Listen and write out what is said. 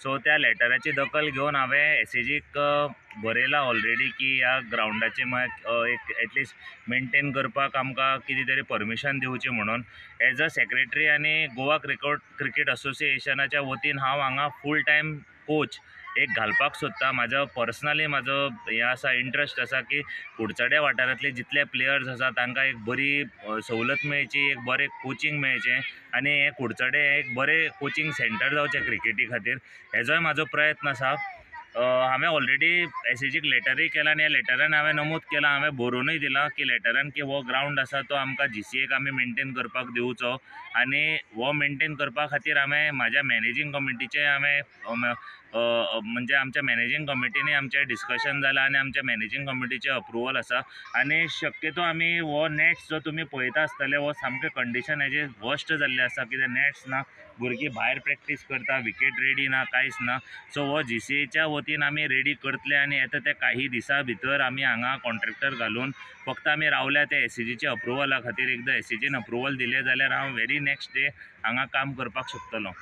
So त्या लेटराची दखल घेवन हांवें एसएजीक बरयलां ऑलरेडी की ह्या ग्रावंडाचे एक एटलिस्ट मेनटेन करपाक आमकां कितें तरी परमिशन दिवचें म्हणून. एज अ सेक्रेटरी आनी गोवा क्रिकेट असोसिएशनाच्या वतीन हांव हांगा फूल टायम कोच एक घालपाक सोदता. म्हाजो पर्सनली म्हाजो हें आसा, इंट्रस्ट आसा की कुडचड्या वाठारांतले जितले प्लेयर्स आसा तांकां एक बरी सवलत मेळची, एक बरें कोचिंग मेळचें आनी हें कुडचडें एक बरें कोचिंग सेंटर जावचें क्रिकेटी खातीर, हेजोय म्हाजो प्रयत्न आसा. हांवें ऑलरेडी एसएजीक लेटरूय केला आनी ह्या लेटरान हांवें नमूद केलां, हांवें बरोवनूय दिलां की लेटरान की हो ग्रावंड आसा तो आमकां जीसीएक आमी मेनटेन करपाक दिवचो आनी हो मेनटेन करपा खातीर हांवें म्हाज्या मॅनेजींग कमिटीचें हांवें म्हणजे आमच्या मॅनेजींग कमिटीनी आमचें डिस्कशन जालां आनी आमच्या मॅनेजींग कमिटीचें अप्रुवल आसा. आनी शक्यतो आमी हो नॅट्स जो तुमी पळयता आसतले हो सामकें कंडिशन हेजें वर्स्ट जाल्लें आसा, कित्याक नॅट्स ना, भुरगीं भायर प्रॅक्टीस करता, विकेट रेडी ना, कांयच ना. सो हो जीसीएच्या वतीन आमी रेडी करतले आनी येता ते काही दिसां भितर आमी हांगा कॉन्ट्रॅक्टर घालून फक्त आमी रावल्या ते एसएजीच्या अप्रुवला खातीर. एकदां एसएजीन अप्रुवल दिलें जाल्यार हांव व्हेरी नेक्स्ट डे हांगा काम करपाक शकतलो.